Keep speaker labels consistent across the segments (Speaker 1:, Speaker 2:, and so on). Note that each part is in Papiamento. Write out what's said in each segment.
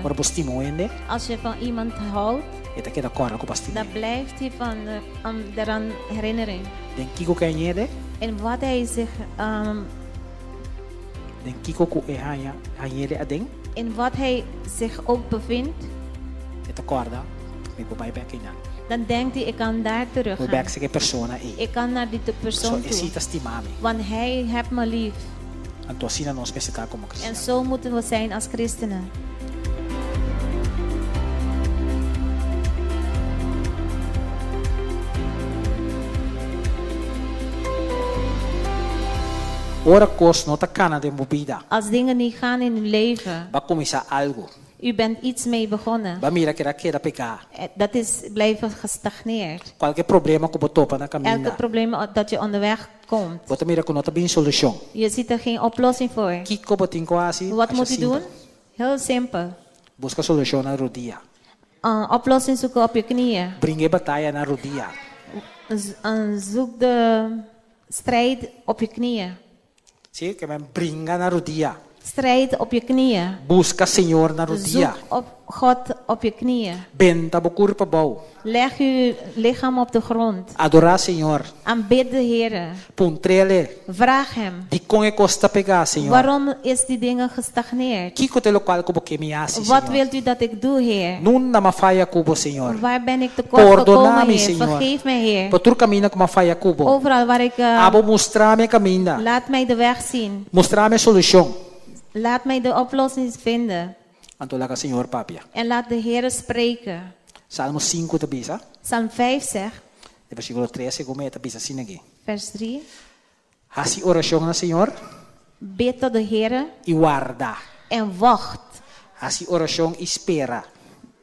Speaker 1: Ora bo stima un hende.
Speaker 2: Als je van iemand houdt.
Speaker 1: E ta keda kòrda ku bo a stim'é.
Speaker 2: Dan blijft hij van eraan herinneren.
Speaker 1: Den kiko ku e hañ'é?
Speaker 2: In wat hij zich.
Speaker 1: Den kiko ku e haña hañ'é aden?
Speaker 2: In wat hij zich ook bevindt.
Speaker 1: E ta kòrda, Mi por bai bèk einan.
Speaker 2: Dan denkt hij, Ik kan daar terug
Speaker 1: Por
Speaker 2: gaan.
Speaker 1: bèk serka e persona ei.
Speaker 2: Ik kan naar die persoon
Speaker 1: Pasobra e
Speaker 2: toe.
Speaker 1: si ta stima mi.
Speaker 2: Want hij hebt me lief.
Speaker 1: Anto asina nos mester ta komo
Speaker 2: En
Speaker 1: kristian.
Speaker 2: zo moeten we zijn als christenen.
Speaker 1: Ora kos no ta kana den bo bida.
Speaker 2: Als dingen niet gaan in uw leven.
Speaker 1: Bo a kuminsá algu.
Speaker 2: U bent iets mee begonnen.
Speaker 1: Bo a mira keda keda pegá.
Speaker 2: Dat is blijven gestagneerd.
Speaker 1: Kualke problema ku bo topa na kaminda.
Speaker 2: Elke probleem dat je onderweg komt.
Speaker 1: Bo ta mira ku no ta bin solushon.
Speaker 2: Je ziet er geen oplossing voor.
Speaker 1: Kiko bo tin ku hasi?
Speaker 2: Wat
Speaker 1: Asha
Speaker 2: moet u
Speaker 1: simpel.
Speaker 2: doen? Heel simpel.
Speaker 1: Buska solushon na rudia.
Speaker 2: Een oplossing zoeken op je knieën.
Speaker 1: Bringa e bataya na rudia.
Speaker 2: Zoek de strijd op je knieën.
Speaker 1: Sí, ke men bringa na rudia.
Speaker 2: Strijd op je knieën.
Speaker 1: Buska Señor na rudia.
Speaker 2: Zoek op God op je knieën.
Speaker 1: Benta bo kurpa abou.
Speaker 2: Leg uw lichaam op de grond.
Speaker 1: Adorá Señor.
Speaker 2: Aanbid de Heere.
Speaker 1: Puntr'El.
Speaker 2: Vraag Hem.
Speaker 1: Dikon e kos ta pegá, Señor?
Speaker 2: Waarom is die dingen gestagneerd?
Speaker 1: Kiko ta e lokual ku bo ke mi hasi,
Speaker 2: Wat
Speaker 1: Señor?
Speaker 2: wilt u dat ik doe, Heer?
Speaker 1: Nunda m'a faya ku bo, Señor?
Speaker 2: Waar ben ik tekort
Speaker 1: Pordoná
Speaker 2: gekomen,
Speaker 1: mi,
Speaker 2: Heer?
Speaker 1: Señor.
Speaker 2: Vergeef mij, Heer.
Speaker 1: Pa tur kaminda ku m'a faya ku bo.
Speaker 2: Overal waar ik.
Speaker 1: Abo mustra mi e kaminda.
Speaker 2: Laat mij de weg zien.
Speaker 1: Mustra mi e solushon.
Speaker 2: Laat mij de oplossing vinden.
Speaker 1: Anto laga Señor papia.
Speaker 2: En laat de Heere spreken.
Speaker 1: Salmo sinku ta bisa.
Speaker 2: Psalm vijf zegt.
Speaker 1: Den versíkulo tres segun mi e ta bisa asina aki.
Speaker 2: Vers drie.
Speaker 1: Hasi orashon na Señor.
Speaker 2: Bid tot de Heere.
Speaker 1: I warda.
Speaker 2: En wacht.
Speaker 1: Hasi orashon i spera.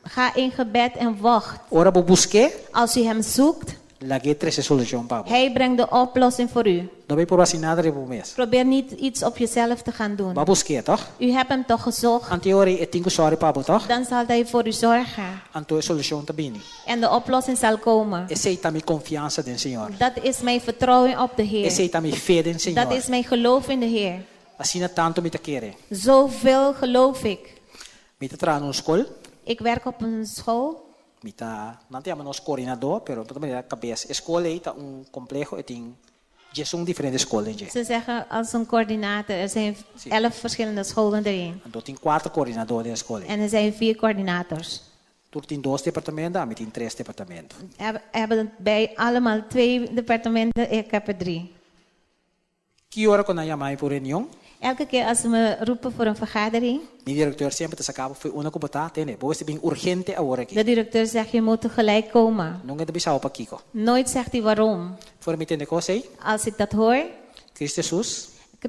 Speaker 2: Ga in gebed en wacht.
Speaker 1: Ora bo busk'é.
Speaker 2: Als u hem zoekt.
Speaker 1: Lag'é trese solushon pa bo.
Speaker 2: Hij brengt de oplossing voor u.
Speaker 1: No bay por hasi nada riba bo mes.
Speaker 2: Probeer niet iets op jezelf te gaan doen.
Speaker 1: Bo a busk'é, tòg?
Speaker 2: U hebt hem toch gezocht?
Speaker 1: Anto e ora ei e tin ku sòri pa bo, tòg?
Speaker 2: Dan zal hij voor u zorgen.
Speaker 1: Anto e solushon ta bini.
Speaker 2: En de oplossing zal komen.
Speaker 1: Esei ta mi konfiansa den Señor.
Speaker 2: Dat is mijn vertrouwen op de Heer.
Speaker 1: Esei ta mi fe den Señor.
Speaker 2: Dat is mijn geloof in de Heer.
Speaker 1: Asina tantu mi ta kere.
Speaker 2: Zoveel geloof ik.
Speaker 1: Mi ta traha na un skol.
Speaker 2: Ik werk op een school.
Speaker 1: Mi ta, nan ta yama nos koordinadó, pero bo ta mira kabes. E skol ei ta un kompleho, e tin diesun diferente skol den dje.
Speaker 2: Ze zeggen als een coördinator, er zijn elf verschillende scholen erin.
Speaker 1: Anto tin kuater koordinadó den e skol ei.
Speaker 2: En er zijn vier coördinators.
Speaker 1: Tur tin dos departamento, ami tin tres departamento.
Speaker 2: Hebben bij allemaal twee departementen, ik heb er drie.
Speaker 1: Ki ora ku nan yama mi pa un reunion?
Speaker 2: Elke keer als ze me roepen voor een vergadering.
Speaker 1: Mi direkteur semper ta saka bo fo'i unda ku bo ta, tende, bo mester bin urgente awor aki.
Speaker 2: De directeur zegt, je moet tegelijk komen.
Speaker 1: Nunka e ta bisa bo pakiko.
Speaker 2: Nooit zegt hij waarom.
Speaker 1: Ora mi tende kos ei.
Speaker 2: Als ik dat hoor.
Speaker 1: Cristo Jesus.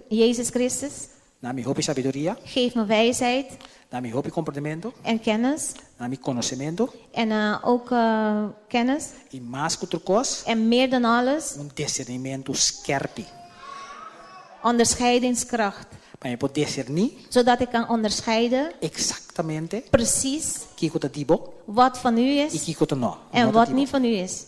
Speaker 2: Jezus Christus.
Speaker 1: Na mi hopi sabiduria.
Speaker 2: Geef me wijsheid.
Speaker 1: Na mi hopi komprendementu.
Speaker 2: En kennis.
Speaker 1: Na mi konosementu.
Speaker 2: En ook kennis.
Speaker 1: I mas ku tur kos.
Speaker 2: En meer dan alles.
Speaker 1: Un disernimentu skerpi.
Speaker 2: Onderscheidingskracht.
Speaker 1: Pa mi por diserní.
Speaker 2: Zodat ik kan onderscheiden.
Speaker 1: Eksaktamente.
Speaker 2: Precies.
Speaker 1: Kiko ta di bo.
Speaker 2: Wat van u is.
Speaker 1: I kiko ta no.
Speaker 2: En wat niet van u is.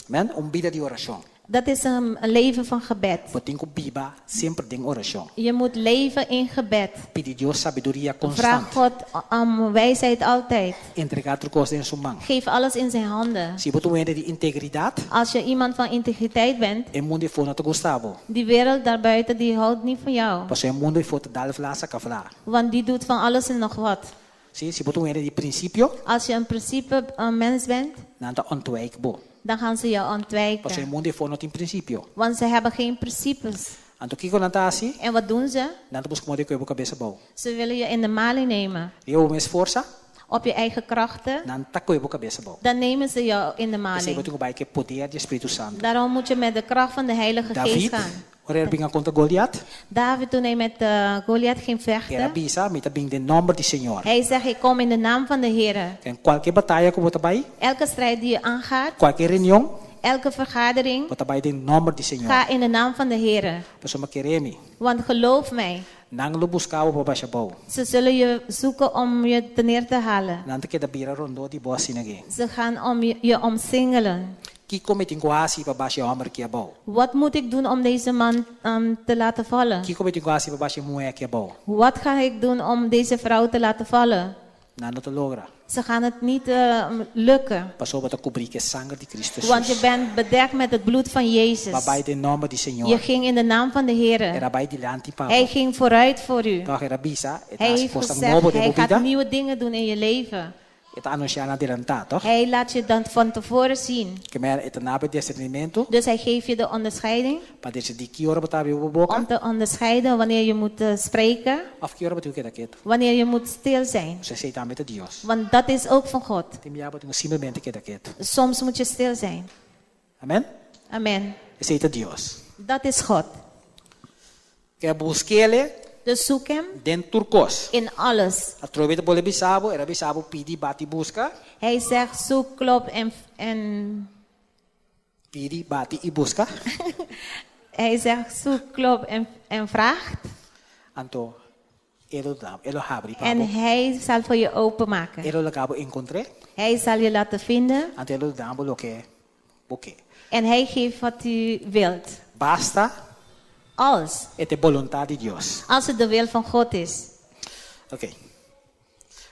Speaker 1: Men, un bida di orashon.
Speaker 2: Dat is een leven van gebed.
Speaker 1: Bo tin ku biba semper den orashon.
Speaker 2: Je moet leven in gebed.
Speaker 1: Pidi Dios sabiduria konstant.
Speaker 2: Vraag God om wijsheid altijd.
Speaker 1: Entregá tur kos den su man.
Speaker 2: Geef alles in zijn handen.
Speaker 1: Si bo ta un hende di integridat.
Speaker 2: Als je iemand van integriteit bent.
Speaker 1: E mundu efo no ta gusta bo.
Speaker 2: Die wereld daarbuiten die houdt niet van jou.
Speaker 1: Pasobra e mundu efo ta dal vla saka vla.
Speaker 2: Want die doet van alles en nog wat.
Speaker 1: Si, si bo ta un hende di prinsipio.
Speaker 2: Als je een principe een mens bent.
Speaker 1: Nan ta ontwijk bo.
Speaker 2: Dan gaan ze jou ontwijken.
Speaker 1: Pasobra e mundu efo no tin prinsipio.
Speaker 2: Want ze hebben geen principes.
Speaker 1: Anto kiko nan ta hasi?
Speaker 2: En wat doen ze?
Speaker 1: Nan ta buska modo di koe bo kabes abou.
Speaker 2: Ze willen je in de maling nemen.
Speaker 1: Riba bo mes forsa?
Speaker 2: Op je eigen krachten.
Speaker 1: Nan ta koe bo kabes abou.
Speaker 2: Dan nemen ze jou in de
Speaker 1: P'esei bo
Speaker 2: maling.
Speaker 1: tin ku bai ku e poder di e Spiritu Santu.
Speaker 2: Daarom moet je met de kracht van de Heilige Geest
Speaker 1: David,
Speaker 2: gaan.
Speaker 1: ora el bin a kontra Goliat.
Speaker 2: David toen hij met Goliat ging
Speaker 1: El a
Speaker 2: vechten.
Speaker 1: bisa, Mi ta bin den nòmber di Señor.
Speaker 2: Hij zegt, Ik kom in de naam van de Heere.
Speaker 1: Den kualke bataya ku bo ta bai.
Speaker 2: Elke strijd die je aangaat.
Speaker 1: Kualke reunion.
Speaker 2: Elke vergadering.
Speaker 1: Bo ta bai den nòmber di Señor.
Speaker 2: Ga in de naam van de Heere.
Speaker 1: Pasobra kere mi.
Speaker 2: Want geloof mij.
Speaker 1: Nan lo buska bo pa basha bou.
Speaker 2: Ze zullen je zoeken om je te neer te halen.
Speaker 1: Nan ta keda bira rondó di bo asina aki.
Speaker 2: Ze gaan om je omsingelen.
Speaker 1: Kiko mi tin ku hasi pa basha e hòmber aki abou?
Speaker 2: Wat moet ik doen om deze man te laten vallen?
Speaker 1: Kiko mi tin ku hasi pa basha e muhé aki abou?
Speaker 2: Wat ga ik doen om deze vrouw te laten vallen?
Speaker 1: Nan no ta logra.
Speaker 2: Ze gaan het niet lukken.
Speaker 1: Pasobra bo ta kubrí ku e sanger di Kristu
Speaker 2: Want je
Speaker 1: Hesus.
Speaker 2: bent bedekt met het bloed van Jezus.
Speaker 1: Bo a bai den nòmber di
Speaker 2: Je
Speaker 1: Señor.
Speaker 2: ging in de naam van de Heere.
Speaker 1: El a bai dilanti pa
Speaker 2: Hij
Speaker 1: bo.
Speaker 2: ging vooruit voor u.
Speaker 1: Tòg el a bisa, e ta
Speaker 2: Hij
Speaker 1: hasi
Speaker 2: heeft
Speaker 1: kosnan
Speaker 2: gezegd,
Speaker 1: nobo den
Speaker 2: hij
Speaker 1: bo
Speaker 2: gaat
Speaker 1: bida.
Speaker 2: nieuwe dingen doen in je leven.
Speaker 1: E ta anunsiá nan adelantá, tòg?
Speaker 2: Hij laat je dan van tevoren zien.
Speaker 1: Ke men e ta duna bo disernimentu
Speaker 2: Dus hij geeft je de onderscheiding
Speaker 1: pa disidí ki ora bo ta habri bo boka
Speaker 2: om te onderscheiden wanneer je moet spreken,
Speaker 1: òf ki ora bo tin ku keda ketu.
Speaker 2: wanneer je moet stil zijn.
Speaker 1: Pasobra esei tambe ta Dios.
Speaker 2: Want dat is ook van God.
Speaker 1: Tin bia bo tin ku simplemente keda ketu.
Speaker 2: Soms moet je stil zijn.
Speaker 1: Amen?
Speaker 2: Amen.
Speaker 1: Esei ta Dios.
Speaker 2: Dat is God.
Speaker 1: Ke busk'El
Speaker 2: Dus zoek hem
Speaker 1: den tur kos.
Speaker 2: in alles.
Speaker 1: Atrobe e ta bolbe bisa bo, el a bisa bo pidi, bati, buska.
Speaker 2: Hij zegt zoek, klop en
Speaker 1: Pidi, bati i buska.
Speaker 2: Hij zegt zoek, klop en vraagt.
Speaker 1: Anto e lo da, e lo habri pa
Speaker 2: En
Speaker 1: bo.
Speaker 2: hij zal voor je openmaken.
Speaker 1: E lo laga bo enkontr'é.
Speaker 2: Hij zal je laten vinden.
Speaker 1: Anto e lo duna bo loke bo ke.
Speaker 2: En hij geeft wat u wilt.
Speaker 1: Basta
Speaker 2: Als.
Speaker 1: e ta e boluntat di Dios.
Speaker 2: Als het de wil van God is.
Speaker 1: Ok.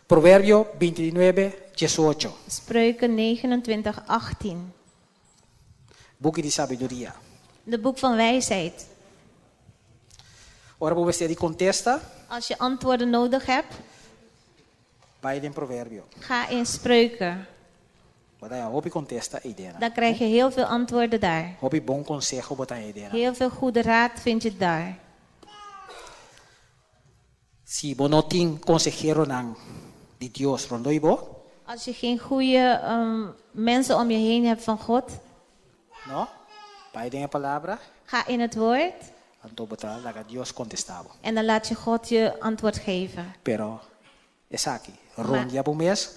Speaker 1: Proverbio 29, 18.
Speaker 2: Spreuken 29, 18.
Speaker 1: Buki di sabiduria.
Speaker 2: De boek van wijsheid.
Speaker 1: Ora bo mester di kontesta.
Speaker 2: Als je antwoorden nodig hebt.
Speaker 1: Bai den Proverbio.
Speaker 2: Ga in Spreuken.
Speaker 1: Bo ta haña hopi kontesta eidena.
Speaker 2: Dan krijg je heel veel antwoorden daar.
Speaker 1: Hopi bon konseho bo ta haña eidena.
Speaker 2: Heel veel goede raad vind je daar.
Speaker 1: Si bo no tin konseheronan di Dios rondó di bo.
Speaker 2: Als je geen goede mensen om je heen hebt van God.
Speaker 1: No? Bai den e palabra.
Speaker 2: Ga in het woord.
Speaker 1: Anto bo ta laga Dios kontestá bo.
Speaker 2: En dan laat je God je antwoord geven.
Speaker 1: Pero esaki, rondia bo mes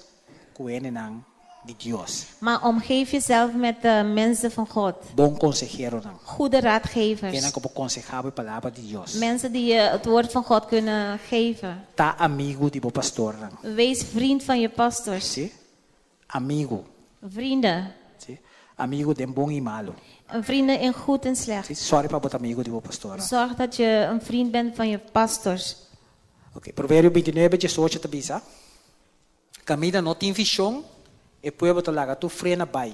Speaker 1: ku hendenan di Dios.
Speaker 2: Maar omgeef jezelf met de mensen van God.
Speaker 1: Bon konseheronan.
Speaker 2: Goede raadgevers.
Speaker 1: Hendenan ku por konsehá bo e palabra di Dios.
Speaker 2: Mensen die je het woord van God kunnen geven.
Speaker 1: Ta amigu di bo pastornan.
Speaker 2: Wees vriend van je pastors.
Speaker 1: Sí? Amigu.
Speaker 2: Vrienden.
Speaker 1: Sí? Amigu den bon i malu.
Speaker 2: Vrienden in goed en slecht.
Speaker 1: Sí? Sòru pa bo ta amigu di bo pastornan.
Speaker 2: Zorg dat je een vriend bent van je pastors.
Speaker 1: Oké, Proverbio 29, 18 ta bisa, Kaminda no tin vishon, e pueblo ta laga tur frena bai,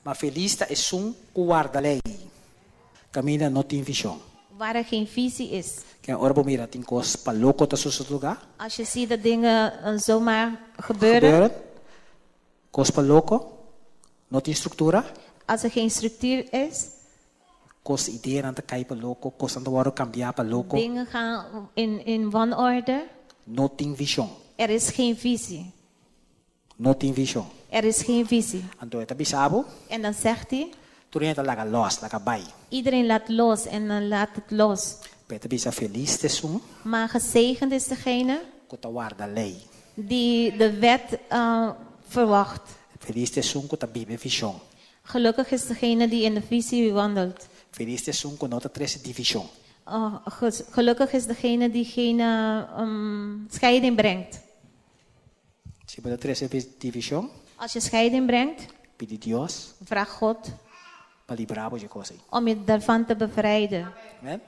Speaker 1: ma felis ta esun ku warda lei. Kaminda no tin vishon.
Speaker 2: Waar er geen visie is.
Speaker 1: Ken ora bo mira tin kos pa loko ta sucede luga?
Speaker 2: Als je ziet dat dingen zomaar gebeuren.
Speaker 1: Gebeuren. Kos pa loko, no tin struktura.
Speaker 2: Als er geen structuur is.
Speaker 1: Kos ideanan ta kai pa loko, kosnan ta wòrdu kambiá pa loko.
Speaker 2: Dingen gaan in wanorde.
Speaker 1: No tin vishon.
Speaker 2: Er is geen visie.
Speaker 1: No tin vishon.
Speaker 2: Er is geen visie.
Speaker 1: Anto e ta bisa bo.
Speaker 2: En dan zegt hij.
Speaker 1: Tur hende ta laga lòs, laga bai.
Speaker 2: Iedereen laat los en dan laat het los.
Speaker 1: Pero e ta bisa felis ta esun.
Speaker 2: Maar gezegend is degene.
Speaker 1: Ku ta warda lei.
Speaker 2: Die de wet verwacht.
Speaker 1: Felis ta esun ku ta biba e vishon.
Speaker 2: Gelukkig is degene die in de visie wandelt.
Speaker 1: Felis ta esun ku no ta trese divishon.
Speaker 2: Oh, gelukkig is degene die geen scheiding brengt.
Speaker 1: Si bo ta trese divishon.
Speaker 2: Als je scheiding brengt.
Speaker 1: Pidi Dios.
Speaker 2: Vraag God.
Speaker 1: Pa libra bo dje kos ei.
Speaker 2: Om je daarvan te bevrijden.
Speaker 1: Amen.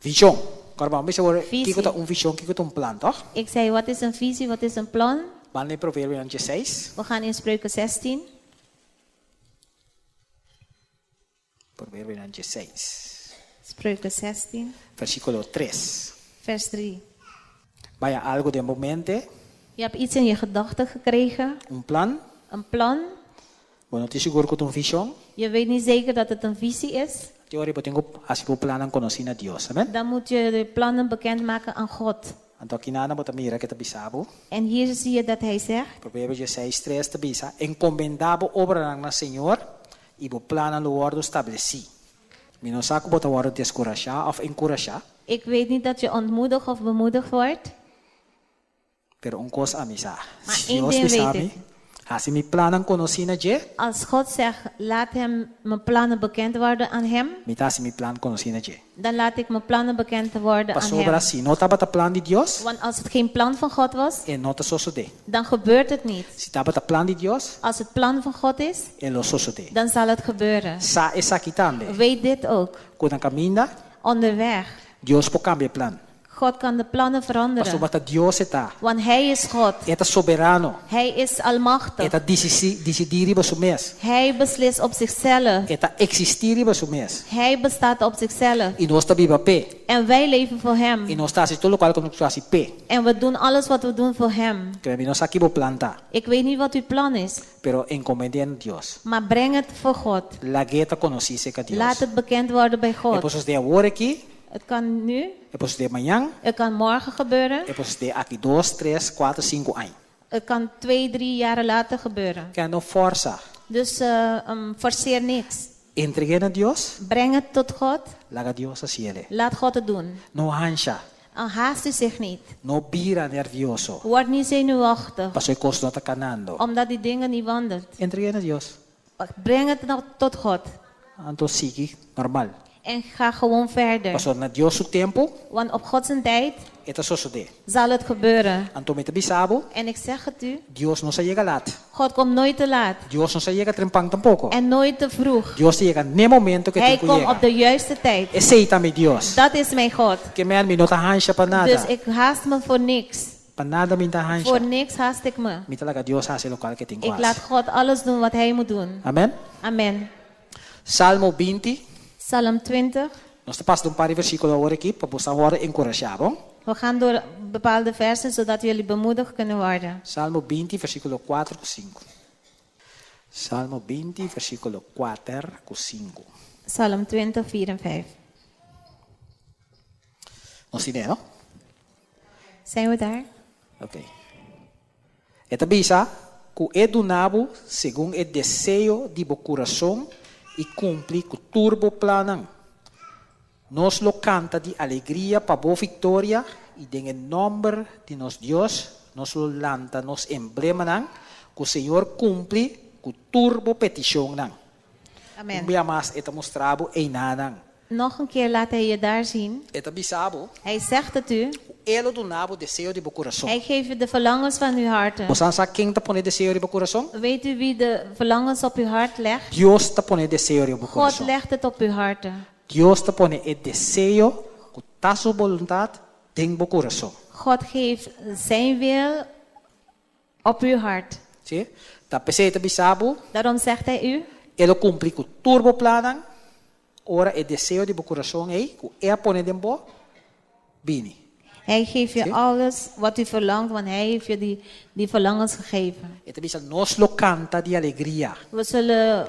Speaker 1: Vishon. Kòrda bo, mi bisa awor,
Speaker 2: Visie.
Speaker 1: kiko ta un vishon, kiko ta un plan, tòg?
Speaker 2: Ik zei, wat is een visie, wat is een plan?
Speaker 1: Ban den Proverbionan diesseis.
Speaker 2: We gaan in Spreuken 16.
Speaker 1: Proverbionan diesseis.
Speaker 2: Spreuken 16.
Speaker 1: Versíkulo tres.
Speaker 2: Vers 3.
Speaker 1: Baya algo den bo mente.
Speaker 2: Je hebt iets in je gedachten gekregen.
Speaker 1: Un plan.
Speaker 2: Een plan.
Speaker 1: Bo no tin sigur ku ta un vishon.
Speaker 2: Je weet niet zeker dat het een visie is.
Speaker 1: Te ora bo tin ku hasi bo plannan konosí na Dios. Amen.
Speaker 2: Dan moet je de plannen bekendmaken aan God.
Speaker 1: Anto akinan bo ta mira ku e ta bisa bo.
Speaker 2: En hier zie je dat hij zegt.
Speaker 1: Proverbio diesseis tres ta bisa, Enkomendá bo obranan na Señor, i bo plannan lo wòrdu stablesí. Mi no sa ku bo ta wòrdu deskurashá òf enkurashá.
Speaker 2: Ik weet niet dat je ontmoedigd of bemoedigd wordt.
Speaker 1: Pero un kos ami sa,
Speaker 2: Maar
Speaker 1: si
Speaker 2: één
Speaker 1: Dios
Speaker 2: ding
Speaker 1: bisa
Speaker 2: weet
Speaker 1: mi,
Speaker 2: ik.
Speaker 1: hasi mi plannan konosí na dje.
Speaker 2: Als God zegt, laat hem mijn plannen bekend worden aan hem.
Speaker 1: Mi ta hasi mi plan konosí na dje.
Speaker 2: Dan laat ik mijn plannen bekend worden aan
Speaker 1: Pasobra
Speaker 2: hem.
Speaker 1: si no tabata plan di Dios,
Speaker 2: Want als het geen plan van God was,
Speaker 1: e no ta sosodé.
Speaker 2: Dan gebeurt het niet.
Speaker 1: Si tabata plan di Dios,
Speaker 2: Als het plan van God is,
Speaker 1: e lo sosodé.
Speaker 2: Dan zal het gebeuren.
Speaker 1: Sa esaki tambe.
Speaker 2: Weet dit ook.
Speaker 1: Ku na kaminda,
Speaker 2: Onderweg.
Speaker 1: Dios por kambia e plan.
Speaker 2: God kan de plannen veranderen.
Speaker 1: Pasobra ta Dios e ta.
Speaker 2: Want Hij is God.
Speaker 1: E ta soberano.
Speaker 2: Hij is
Speaker 1: E
Speaker 2: almachtig.
Speaker 1: ta disidí riba su mes.
Speaker 2: Hij beslist op zichzelf.
Speaker 1: E ta eksistí riba su mes.
Speaker 2: Hij bestaat op zichzelf.
Speaker 1: I nos ta biba p'e.
Speaker 2: En wij leven voor
Speaker 1: I
Speaker 2: Hem.
Speaker 1: nos ta hasi tur lokual ku nos ta hasi p'e.
Speaker 2: En we doen alles wat we doen voor Hem.
Speaker 1: Ke mi no sa ki bo plan ta,
Speaker 2: Ik weet niet wat uw plan is,
Speaker 1: pero enkomend'é na Dios.
Speaker 2: maar breng het voor God.
Speaker 1: Lag'é ta konosí serka Dios.
Speaker 2: Laat het bekend worden bij
Speaker 1: E
Speaker 2: God.
Speaker 1: por sosodé awor aki,
Speaker 2: Het kan nu,
Speaker 1: e por sosodé mañan,
Speaker 2: het kan morgen gebeuren,
Speaker 1: e por sosodé aki dos, tres, kuater, sinku aña.
Speaker 2: het kan 2, 3 jaren later gebeuren.
Speaker 1: Ke no forsa.
Speaker 2: Dus forceer niks.
Speaker 1: Entreg'é na Dios,
Speaker 2: Breng het tot God,
Speaker 1: laga Dios hasié.
Speaker 2: laat God het doen.
Speaker 1: No hansha,
Speaker 2: En haast u zich niet.
Speaker 1: no bira nervioso,
Speaker 2: Word niet zenuwachtig,
Speaker 1: pasobra e kos no ta kanando.
Speaker 2: omdat die dingen niet wandelt.
Speaker 1: Entreg'é na Dios.
Speaker 2: Breng het nog tot God
Speaker 1: Anto sigui normal.
Speaker 2: en ga gewoon verder.
Speaker 1: Pasobra na Dios su tempu,
Speaker 2: Want op Gods tijd
Speaker 1: e ta sosodé.
Speaker 2: zal het gebeuren.
Speaker 1: Anto mi ta bisa bo,
Speaker 2: En ik zeg het u,
Speaker 1: Dios no sa yega lat.
Speaker 2: God komt nooit te laat
Speaker 1: Dios no sa yega trempan tampoko.
Speaker 2: en nooit te vroeg.
Speaker 1: Dios ta yega n'e momento ku e
Speaker 2: Hij
Speaker 1: tin ku
Speaker 2: komt
Speaker 1: yega.
Speaker 2: op de juiste tijd.
Speaker 1: Esei ta mi Dios.
Speaker 2: Dat is mijn God.
Speaker 1: Ke men mi no ta hansha pa nada.
Speaker 2: Dus ik haast me voor niks.
Speaker 1: Pa nada mi ta hansha.
Speaker 2: Voor niks haast ik me.
Speaker 1: Mi ta laga Dios hasi lokual ku e tin ku
Speaker 2: Ik laat
Speaker 1: hasi.
Speaker 2: God alles doen wat hij moet doen.
Speaker 1: Amen.
Speaker 2: Amen.
Speaker 1: Salmo 20.
Speaker 2: Psalm 20.
Speaker 1: Nos ta pasa un par di versíkulo awor aki pa boso wòrdu enkurashá, bon?
Speaker 2: We gaan door bepaalde versen zodat jullie bemoedigd kunnen worden.
Speaker 1: Salmo 20, versíkulo 4 ku 5. Salmo 20, versíkulo 4 ku 5.
Speaker 2: Psalm 20, 4 en 5.
Speaker 1: Nos tin, no?
Speaker 2: Zijn we daar?
Speaker 1: Ok. E ta bisa ku e duna bo segun e deseo di bo kurason i kumpli ku tur bo plannan. Nos lo kanta di alegria pa bo viktoria i den e nòmber di nos Dios nos lo lanta nos emblemanan ku Señor kumpli ku tur bo petishonnan.
Speaker 2: Amen.
Speaker 1: Un bia mas e ta mustra bo einanan.
Speaker 2: Nog een keer laat hij je daar zien.
Speaker 1: E ta bisa bo
Speaker 2: Hij zegt het u.
Speaker 1: ku e lo duna bo deseo di bo kurason.
Speaker 2: Hij geeft u de verlangens van uw harten.
Speaker 1: Bo sa ken ta pone deseo riba bo kurason?
Speaker 2: Weet u wie de verlangens op uw hart legt?
Speaker 1: Dios ta pone deseo riba bo
Speaker 2: God
Speaker 1: kurason.
Speaker 2: legt het op uw harten.
Speaker 1: Dios ta pone e deseo ku ta su boluntat den bo kurason.
Speaker 2: God geeft zijn wil op uw hart.
Speaker 1: Si? Ta p'esei e ta bisa bo,
Speaker 2: Daarom zegt hij u,
Speaker 1: e lo kumpli ku tur bo plannan, ora e deseo di bo kurason ei, ku e a pone den bo, bini.
Speaker 2: Hij geeft je
Speaker 1: Zie?
Speaker 2: alles wat u verlangt, want hij heeft je die verlangens gegeven.
Speaker 1: E ta bisa nos lo kanta di alegria.
Speaker 2: We zullen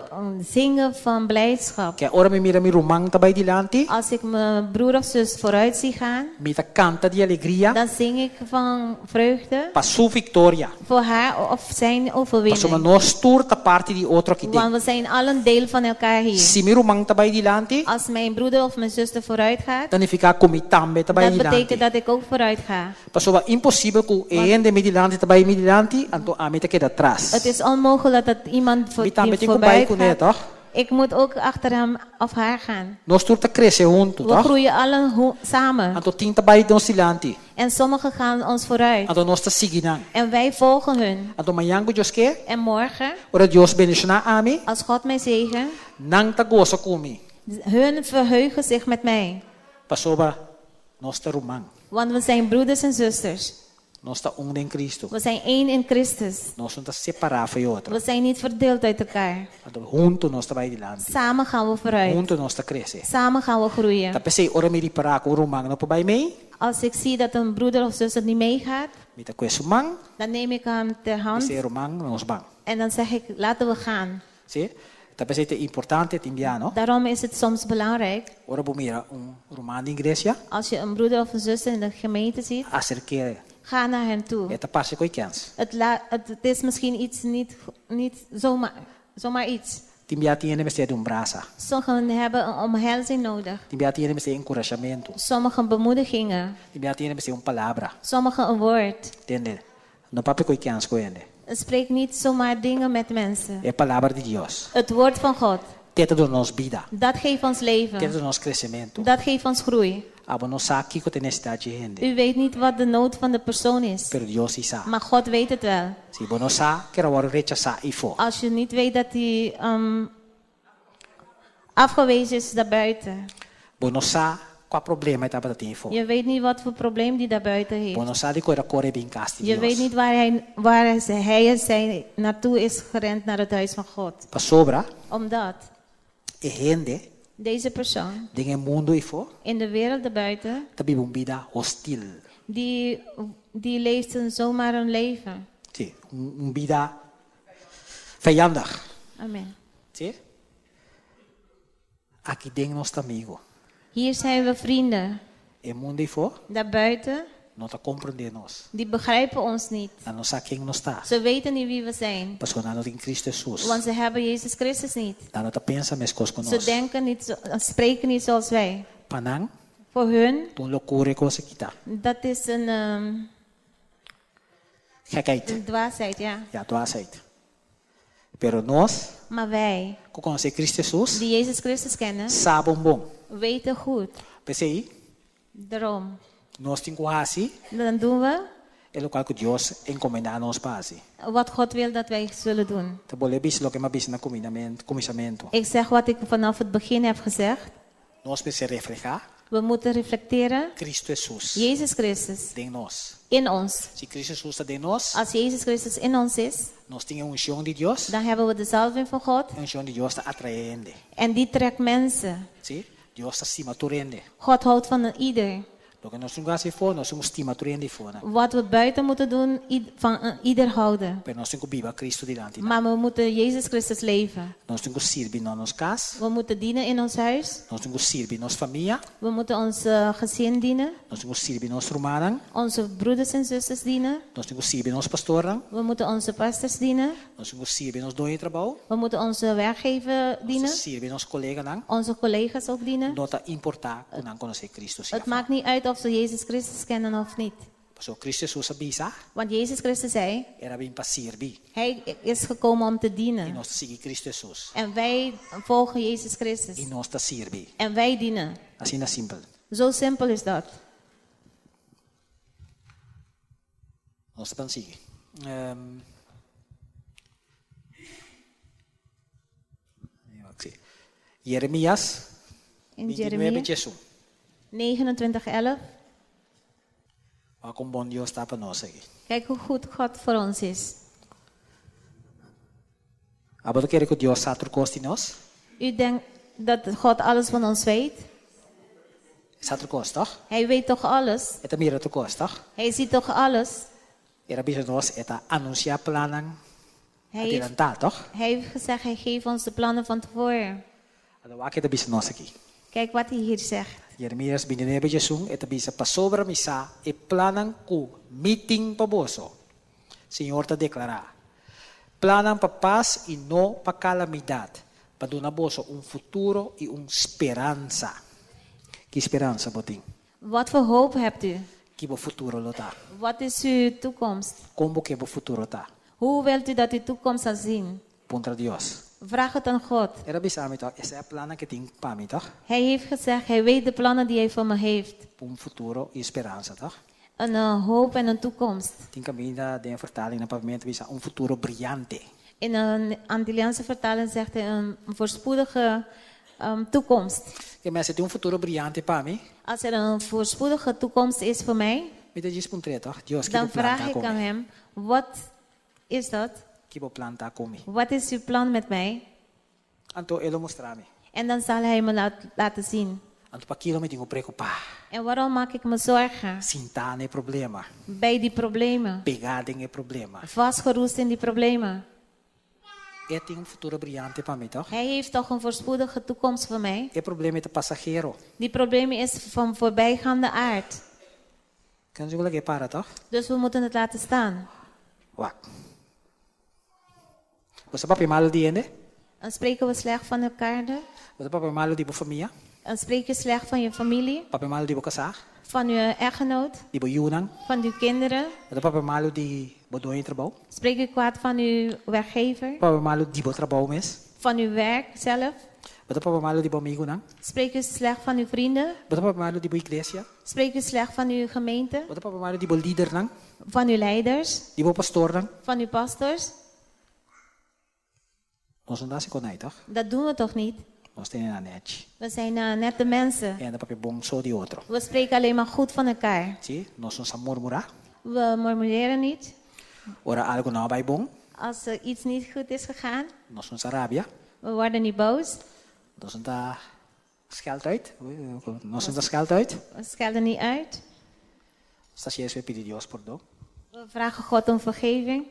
Speaker 2: zingen van blijdschap.
Speaker 1: Ke ora mi mira mi ruman ta bai dilanti,
Speaker 2: Als ik mijn broer of zus vooruit zie gaan,
Speaker 1: mi ta kanta di alegria
Speaker 2: dan zing ik van vreugde
Speaker 1: pa su viktoria.
Speaker 2: voor haar of zijn
Speaker 1: Pasobra
Speaker 2: overwinning.
Speaker 1: nos tur ta parti di otro aki den.
Speaker 2: Want we zijn allen een deel van elkaar hier.
Speaker 1: Si mi ruman ta bai dilanti,
Speaker 2: Als mijn broeder of mijn zuster vooruit gaat,
Speaker 1: ta nifiká ku mi tambe ta bai
Speaker 2: dat
Speaker 1: dilanti.
Speaker 2: betekent dat ik ook vooruit ga.
Speaker 1: Pasobra imposibel ku e hende mi dilanti ta bai mi dilanti, anto ami ta keda tras.
Speaker 2: Het is onmogelijk dat iemand
Speaker 1: Mi tambe
Speaker 2: die
Speaker 1: tin ku
Speaker 2: voorbij
Speaker 1: bai kuné,
Speaker 2: gaat.
Speaker 1: toch?
Speaker 2: Ik moet ook achter hem of haar gaan.
Speaker 1: Nos tur ta krese huntu,
Speaker 2: We
Speaker 1: toch?
Speaker 2: groeien allen samen.
Speaker 1: Anto tin ta bai nos dilanti.
Speaker 2: En sommigen gaan ons vooruit.
Speaker 1: Anto nos ta sigui nan.
Speaker 2: En wij volgen hun.
Speaker 1: Anto mañan ku Dios ke,
Speaker 2: En morgen,
Speaker 1: ora Dios bendishoná ami,
Speaker 2: als God mij zegen,
Speaker 1: nan ta gosa ku mi.
Speaker 2: hun verheugen zich met mij.
Speaker 1: Pasobra nos ta ruman.
Speaker 2: Want we zijn broeders en zusters.
Speaker 1: Nos ta un den Cristo.
Speaker 2: We zijn één in Christus.
Speaker 1: Nos no ta separá for di otro.
Speaker 2: We zijn niet verdeeld uit elkaar.
Speaker 1: Anto huntu nos ta bai dilanti.
Speaker 2: Samen gaan we vooruit.
Speaker 1: Huntu nos ta krese.
Speaker 2: Samen gaan we groeien.
Speaker 1: Ta p'esei ora mi ripará ku un ruman no por bai mei,
Speaker 2: Als ik zie dat een broeder of zus het niet meegaat,
Speaker 1: mi ta kue su man,
Speaker 2: dan neem ik hem ter hand
Speaker 1: mi bisa ruman nos ban.
Speaker 2: en dan zeg ik, laten we gaan.
Speaker 1: Si? Ta p'esei ta importante tin bia, no?
Speaker 2: Daarom is het soms belangrijk,
Speaker 1: Ora bo mira un ruman den iglesia,
Speaker 2: als je een broeder of een zuster in de gemeente ziet,
Speaker 1: aserk'é.
Speaker 2: ga naar hen toe.
Speaker 1: E ta parse kos kèns.
Speaker 2: Het is misschien iets niet zomaar iets.
Speaker 1: Tin bia tin hende mester di un brasa.
Speaker 2: Sommigen hebben een omhelzing nodig.
Speaker 1: Tin bia tin hende mester enkurashamentu.
Speaker 2: Sommigen bemoedigingen.
Speaker 1: Tin bia tin hende mester un palabra.
Speaker 2: Sommigen een woord.
Speaker 1: Tende? No papia kos kèns ku hende.
Speaker 2: Spreek niet zomaar dingen met mensen.
Speaker 1: E palabra di Dios.
Speaker 2: Het woord van God.
Speaker 1: Te ta duna nos bida.
Speaker 2: Dat geeft ons
Speaker 1: Te ta
Speaker 2: leven.
Speaker 1: duna nos kresementu.
Speaker 2: Dat geeft ons groei.
Speaker 1: Abo no sa kiko ta e nesesidat di hende.
Speaker 2: U weet niet wat de nood van de persoon is.
Speaker 1: Pero Dios si sa.
Speaker 2: Maar God weet het wel.
Speaker 1: Si bo no sa, ku el a wòrdu rechasá eifó.
Speaker 2: Als je niet weet dat hij afgewezen is daarbuiten.
Speaker 1: Bo no sa kua problema e tabatin afó.
Speaker 2: Je weet niet wat voor probleem die daar buiten
Speaker 1: Bo
Speaker 2: heeft.
Speaker 1: no sa di kon el a kore bin kas di
Speaker 2: Je weet
Speaker 1: Dios.
Speaker 2: niet waar hij naartoe is gerend naar het huis van God.
Speaker 1: Pasobra,
Speaker 2: Omdat
Speaker 1: e hende
Speaker 2: deze persoon
Speaker 1: den e mundu afó
Speaker 2: in de wereld daarbuiten,
Speaker 1: ta biba un bida hostil.
Speaker 2: die leeft een zomaar een leven.
Speaker 1: Si, un bida vijandig.
Speaker 2: Amen.
Speaker 1: Si? Aki den nos ta amigu.
Speaker 2: Hier zijn we vrienden.
Speaker 1: E mundu afó
Speaker 2: Daarbuiten,
Speaker 1: no ta komprondé nos.
Speaker 2: die begrijpen ons niet.
Speaker 1: Nan no sa ken nos ta.
Speaker 2: Ze weten niet wie we zijn.
Speaker 1: Pasobra nan no tin Kristu Hesus.
Speaker 2: Want ze hebben Jezus Christus niet.
Speaker 1: Nan no ta pensa meskos ku
Speaker 2: Ze
Speaker 1: nos.
Speaker 2: denken niet, spreken niet zoals wij.
Speaker 1: Pa nan,
Speaker 2: Voor hun,
Speaker 1: ta un lokura e kos aki ta.
Speaker 2: dat is
Speaker 1: Gekheid.
Speaker 2: een dwaasheid, ja.
Speaker 1: Ja, dwaasheid. Pero nos,
Speaker 2: Maar wij,
Speaker 1: ku konosé Kristu Hesus,
Speaker 2: die Jezus Christus kennen,
Speaker 1: sa bon bon.
Speaker 2: weten goed.
Speaker 1: P'esei,
Speaker 2: Daarom.
Speaker 1: nos tin ku hasi,
Speaker 2: Dan doen we
Speaker 1: e loke ku Dios a enkomendá nos pa hasi.
Speaker 2: wat God wil dat wij zullen doen.
Speaker 1: Ta bolbe bisa loke m'a bisa na kuminsamentu.
Speaker 2: Ik zeg wat ik vanaf het begin heb gezegd.
Speaker 1: Nos mester reflehá
Speaker 2: We moeten reflecteren
Speaker 1: Kristu Hesus
Speaker 2: Jezus Christus
Speaker 1: den nos.
Speaker 2: in ons.
Speaker 1: Si Kristu Hesus ta den nos,
Speaker 2: Als Jezus Christus in ons is,
Speaker 1: nos tin unshon di Dios,
Speaker 2: dan hebben we de zalving van God
Speaker 1: unshon di Dios ta atraé hende.
Speaker 2: en die trekt mensen.
Speaker 1: Si? Dios ta stima tur hende.
Speaker 2: God houdt van een ieder.
Speaker 1: Loke nos tin ku hasi afó, nos tin ku stima tur hende afó.
Speaker 2: Wat we buiten moeten doen, van een ieder houden.
Speaker 1: Pero nos tin ku biba Kristu dilanti.
Speaker 2: Maar we moeten Jezus Christus leven.
Speaker 1: Nos tin ku sirbi na nos kas,
Speaker 2: We moeten dienen in ons huis.
Speaker 1: nos tin ku sirbi nos famia,
Speaker 2: We moeten ons gezin dienen.
Speaker 1: nos tin ku sirbi nos rumannan,
Speaker 2: Onze broeders en zusters dienen.
Speaker 1: nos tin ku sirbi nos pastornan,
Speaker 2: We moeten onze pastors dienen.
Speaker 1: nos tin ku sirbi nos doño di trabou,
Speaker 2: We moeten onze werkgever
Speaker 1: nos tin
Speaker 2: dienen.
Speaker 1: ku sirbi nos koleganan.
Speaker 2: Onze collega's ook dienen.
Speaker 1: No ta importá ku nan konosé Kristu.
Speaker 2: Het maakt niet uit of ze Jezus Christus kennen of niet.
Speaker 1: Pasobra Kristu Hesus a bisa,
Speaker 2: Want Jezus Christus zei,
Speaker 1: el a bin pa sirbi.
Speaker 2: hij is gekomen om te
Speaker 1: I
Speaker 2: dienen.
Speaker 1: nos ta sigui Kristu Hesus.
Speaker 2: En wij volgen Jezus Christus.
Speaker 1: I nos ta sirbi.
Speaker 2: En wij dienen.
Speaker 1: Asina simpel.
Speaker 2: Zo simpel is dat.
Speaker 1: Nos ta sigui. Jeremias
Speaker 2: In
Speaker 1: 29,
Speaker 2: Jeremia
Speaker 1: 11.
Speaker 2: 29, 11.
Speaker 1: Wak kon bon Dios ta pa nos aki.
Speaker 2: Kijk hoe goed God voor ons is.
Speaker 1: Abo ta kere ku Dios sa tur kos di nos?
Speaker 2: U denkt dat God alles van ons weet?
Speaker 1: Sa tur kos, toch?
Speaker 2: Hij weet toch alles?
Speaker 1: E ta mira tur kos, toch?
Speaker 2: Hij ziet toch alles?
Speaker 1: El a bisa nos, e ta anunsiá plannan
Speaker 2: Hij heeft,
Speaker 1: adelantá, toch?
Speaker 2: hij heeft gezegd, hij geeft ons de plannen van tevoren.
Speaker 1: Anto wak e ta bisa nos aki.
Speaker 2: Kijk wat hij hier zegt.
Speaker 1: Jeremias 29, 11, e ta bisa pasobra mi sa e plannan ku mi tin pa boso. Señor ta deklará. Plannan pa pas i no pa kalamidat, pa duna boso un futuro i un speransa. Ki speransa bo tin?
Speaker 2: Wat voor hoop hebt u?
Speaker 1: Ki bo futuro lo ta?
Speaker 2: Wat is uw toekomst?
Speaker 1: Kon bo ke bo futuro ta?
Speaker 2: Hoe wilt u dat uw toekomst zal zien?
Speaker 1: Puntra Dios.
Speaker 2: Vraag het aan God.
Speaker 1: El a bisa mi toch, e sa e plannan ku e tin pa mi toch?
Speaker 2: Hij heeft gezegd, hij weet de plannen die hij voor me heeft.
Speaker 1: Un futuro i speransa toch?
Speaker 2: Een hoop en een toekomst.
Speaker 1: Tin kaminda den vertaling na papiamentu bisa un futuro briante.
Speaker 2: In een Antilliaanse vertaling zegt hij een voorspoedige toekomst.
Speaker 1: Ke men si tin un futuro briante pa mi,
Speaker 2: Als er een voorspoedige toekomst is voor mij,
Speaker 1: mi ta djis puntr'é toch? Dios, ki
Speaker 2: dan
Speaker 1: bo plan
Speaker 2: vraag
Speaker 1: ta
Speaker 2: ik aan
Speaker 1: ku mi?
Speaker 2: hem, wat is dat?
Speaker 1: Ki bo plan ta ku mi?
Speaker 2: Wat is uw plan met mij?
Speaker 1: Anto e lo mustra mi.
Speaker 2: En dan zal hij me laten zien.
Speaker 1: Anto pakiko mi tin ku preokupá?
Speaker 2: En waarom maak ik me zorgen
Speaker 1: Sintá den problema.
Speaker 2: bij die problemen?
Speaker 1: Pegá den e problema.
Speaker 2: Vastgeroest in die problemen.
Speaker 1: E tin un futuro briante pa mi, toch?
Speaker 2: Hij heeft toch een voorspoedige toekomst voor mij?
Speaker 1: E problema ta pasahero.
Speaker 2: Die probleem is van voorbijgaande aard.
Speaker 1: Ke men lag'é para, toch?
Speaker 2: Dus we moeten het laten staan.
Speaker 1: Wak. Bo sa papia malu di hende?
Speaker 2: Dan spreken we slecht van elkaar.
Speaker 1: Bo sa papia malu di bo famia?
Speaker 2: Dan spreek je slecht van je familie,
Speaker 1: Papia malu di bo kasá?
Speaker 2: van je echtgenoot,
Speaker 1: Di bo yunan?
Speaker 2: van uw kinderen.
Speaker 1: Bo ta papia malu di bo doño di trabou?
Speaker 2: Spreek u kwaad van uw werkgever,
Speaker 1: Papia malu di bo trabou mes?
Speaker 2: van uw werk zelf.
Speaker 1: Bo ta papia malu di bo amigunan?
Speaker 2: Spreek u slecht van uw vrienden.
Speaker 1: Bo ta papia malu di bo iglesia?
Speaker 2: Spreek u slecht van uw gemeente,
Speaker 1: Bo ta papia malu di bo lidernan?
Speaker 2: van uw leiders,
Speaker 1: Di bo pastornan?
Speaker 2: van uw pastors.
Speaker 1: Nos no ta hasi kos ei, toch?
Speaker 2: Dat doen we toch niet?
Speaker 1: Nos ta hende nèchi.
Speaker 2: We zijn nette mensen.
Speaker 1: Hende ta papia bon so di otro.
Speaker 2: We spreken alleen maar goed van elkaar.
Speaker 1: Si? Nos no sa murmurá.
Speaker 2: We murmureren niet.
Speaker 1: Ora algu no a bai bon.
Speaker 2: Als er iets niet goed is gegaan.
Speaker 1: Nos no sa rabia.
Speaker 2: We worden niet boos.
Speaker 1: Nos no ta skèld uit. Nos no ta skèld uit.
Speaker 2: We schelden niet uit.
Speaker 1: Nos ta hasi pidi Dios pordon.
Speaker 2: We vragen God om vergeving.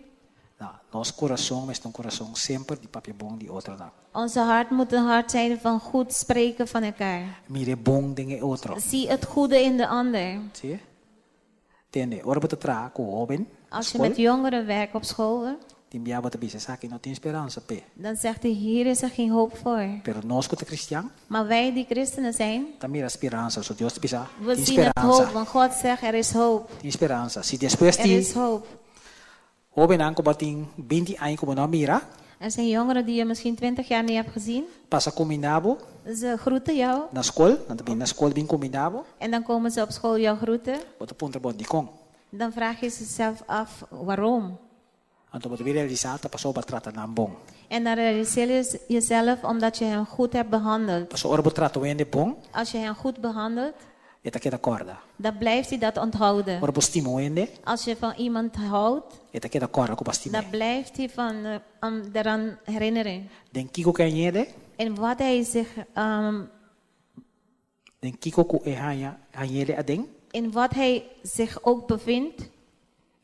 Speaker 1: No, nos kurason mester ta un kurason semper di papia bon di otronan.
Speaker 2: Onze hart moet een hart zijn van goed spreken van elkaar.
Speaker 1: Mira e bon den e otro.
Speaker 2: Zie het goede in de ander.
Speaker 1: Si? Tende, ora bo ta traha ku hóben na
Speaker 2: Als je
Speaker 1: skol,
Speaker 2: met jongeren werkt op school,
Speaker 1: tin bia bo ta bisa esaki no tin speransa p'e.
Speaker 2: dan zegt hij, hier is er geen hoop voor.
Speaker 1: Pero nos ku ta kristian,
Speaker 2: Maar wij die christenen zijn,
Speaker 1: ta mira speransa. So Dios ta bisa,
Speaker 2: we
Speaker 1: tin
Speaker 2: zien het hoop,
Speaker 1: speransa.
Speaker 2: want God zegt, er is hoop.
Speaker 1: Tin speransa. Si despues
Speaker 2: Er
Speaker 1: di
Speaker 2: is hoop.
Speaker 1: hóbennan ku bo tin binti aña ku bo no a mira,
Speaker 2: Er zijn jongeren die je misschien 20 jaar niet hebt gezien.
Speaker 1: pasa kumindá bo
Speaker 2: Ze groeten jou
Speaker 1: na skol, nan ta bini na skol bin kumindá bo,
Speaker 2: en dan komen ze op school jou groeten.
Speaker 1: bo ta puntra bo dikon.
Speaker 2: Dan vraag je jezelf af waarom.
Speaker 1: Anto bo ta bin realisá ta pasobra bo a trata nan bon.
Speaker 2: En dan realiseer je jezelf omdat je hen goed hebt behandeld.
Speaker 1: Pasobra ora bo trata un hende bon,
Speaker 2: Als je hen goed behandelt,
Speaker 1: e ta keda kòrda.
Speaker 2: dan blijft hij dat onthouden.
Speaker 1: Ora bo stima un hende,
Speaker 2: Als je van iemand houdt,
Speaker 1: e ta keda kòrda ku bo a stim'é.
Speaker 2: dan blijft hij van, om daaraan herinneren.
Speaker 1: Den kiko ku e hañ'é?
Speaker 2: En wat hij zich,
Speaker 1: Den kiko ku e haña hañ'é aden?
Speaker 2: in wat hij zich ook bevindt,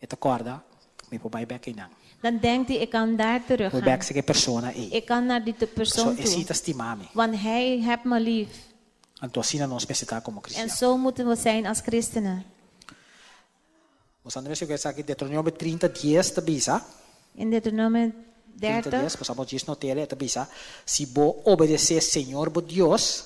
Speaker 1: E ta kòrda, Mi por bai bèk einan.
Speaker 2: dan denkt hij, ik kan daar
Speaker 1: Mi por
Speaker 2: terug gaan.
Speaker 1: bèk serka e persona ei.
Speaker 2: Ik kan naar die persoon
Speaker 1: Pasobra e si
Speaker 2: toe.
Speaker 1: ta stima mi.
Speaker 2: Want hij heeft me lief.
Speaker 1: Anto asina nos mester ta komo
Speaker 2: En
Speaker 1: kristian.
Speaker 2: zo moeten we zijn als christenen.
Speaker 1: Nos anda mester ku esaki Deuteronomio 30 dies ta bisa.
Speaker 2: In Deuteronomio
Speaker 1: 30
Speaker 2: 30,
Speaker 1: dies, pasá bo djis not'el, e ta bisa, Si bo obedesé Señor bo Dios,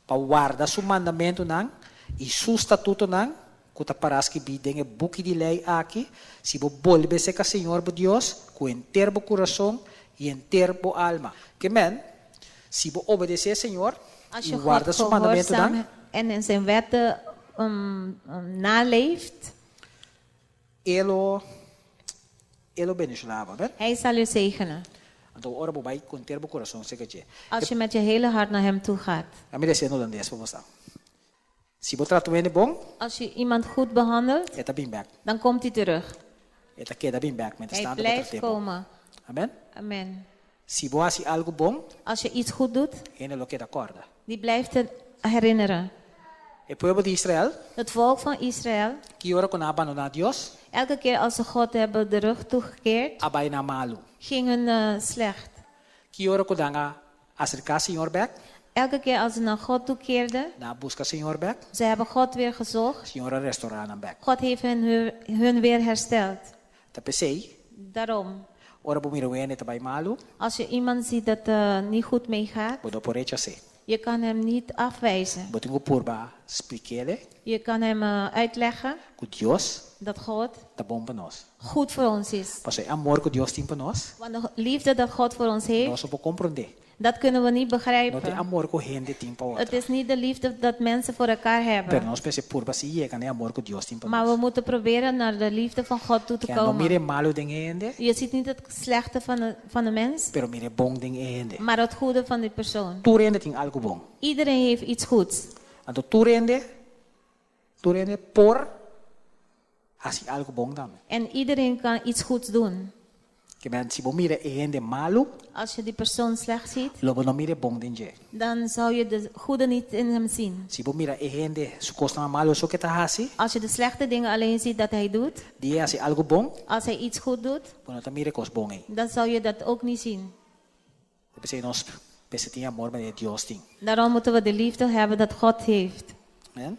Speaker 1: pa warda su mandamentunan i su statutonan, ku ta pará skibí den e buki di lei aki, si bo bolbe serka Señor bo Dios ku henter bo kurason i henter bo alma. Ke men, si bo obedesé Señor
Speaker 2: Als
Speaker 1: i
Speaker 2: je God
Speaker 1: warda su mandamentunan,
Speaker 2: gehoorzaam en in zijn wetten naleeft,
Speaker 1: E lo E lo bendishoná bo. Amen.
Speaker 2: Hij zal u zegenen.
Speaker 1: Anto ora bo bai ku henter bo kurason serka dje.
Speaker 2: Als je met je hele hart naar hem toe gaat.
Speaker 1: Ami ta hasié en holandes pa bo sa. Si bo trata un hende bon,
Speaker 2: Als je iemand goed behandelt,
Speaker 1: e ta bin bèk.
Speaker 2: dan komt hij terug.
Speaker 1: E ta keda bin bèk mientras
Speaker 2: Hij
Speaker 1: tanto bo
Speaker 2: blijft
Speaker 1: trat'é bon.
Speaker 2: komen.
Speaker 1: Amen.
Speaker 2: Amen.
Speaker 1: Si bo hasi algu bon,
Speaker 2: Als je iets goed doet,
Speaker 1: hende lo keda kòrda.
Speaker 2: die blijft het herinneren.
Speaker 1: E pueblo di Israel,
Speaker 2: Het volk van Israël,
Speaker 1: ki ora ku nan a bandoná Dios,
Speaker 2: elke keer als ze God hebben de rug toegekeerd,
Speaker 1: a bai nan malu.
Speaker 2: ging hun slecht.
Speaker 1: Ki ora ku nan a aserká Señor bèk,
Speaker 2: Elke keer als ze naar God toekeerden,
Speaker 1: nan a buska Señor bèk,
Speaker 2: ze hebben God weer gezocht.
Speaker 1: Señor a restorá nan bèk.
Speaker 2: God heeft hen, hun weer hersteld.
Speaker 1: Ta p'esei,
Speaker 2: Daarom,
Speaker 1: ora bo mira un hende ta bai malu,
Speaker 2: als je iemand ziet dat niet goed meegaat,
Speaker 1: bo no por rechas'é.
Speaker 2: je kan hem niet afwijzen.
Speaker 1: Bo tin ku purba splik'é
Speaker 2: Je kan hem uitleggen
Speaker 1: ku Dios
Speaker 2: dat God
Speaker 1: ta bon pa nos.
Speaker 2: goed voor ons is.
Speaker 1: Pasobra e amor ku Dios tin pa nos,
Speaker 2: Want de liefde dat God voor ons heeft,
Speaker 1: nos no por komprondé.
Speaker 2: dat kunnen we niet
Speaker 1: No ta e
Speaker 2: begrijpen.
Speaker 1: amor ku hende tin pa
Speaker 2: Het
Speaker 1: otro.
Speaker 2: is niet de liefde dat mensen voor elkaar
Speaker 1: Pero
Speaker 2: hebben.
Speaker 1: nos mester purba si yega na e amor ku Dios tin pa
Speaker 2: Maar we
Speaker 1: nos.
Speaker 2: moeten proberen naar de liefde van God toe te
Speaker 1: Kea no mira
Speaker 2: komen.
Speaker 1: e malu den e hende,
Speaker 2: Je ziet niet het slechte van de mens,
Speaker 1: pero mira e bon den e hende.
Speaker 2: maar het goede van die persoon.
Speaker 1: Tur hende tin algu bon.
Speaker 2: Iedereen heeft iets goeds.
Speaker 1: Anto tur hende, tur hende por hasi algu bon tambe.
Speaker 2: En iedereen kan iets goeds doen.
Speaker 1: Ke men si bo mira e hende malu,
Speaker 2: Als je die persoon slecht ziet,
Speaker 1: lo bo no mira e bon den dje.
Speaker 2: dan zou je de goede niet in hem zien.
Speaker 1: Si bo mira e hende su kosnan malu so ke ta hasi,
Speaker 2: Als je de slechte dingen alleen ziet dat hij doet,
Speaker 1: di e hasi algu bon,
Speaker 2: als hij iets goed doet,
Speaker 1: bo no ta mira e kos bon ei.
Speaker 2: dan zou je dat ook niet zien.
Speaker 1: Ta p'esei nos mester tin e amor manera Dios tin.
Speaker 2: Daarom moeten we de liefde hebben dat God heeft.
Speaker 1: Amen.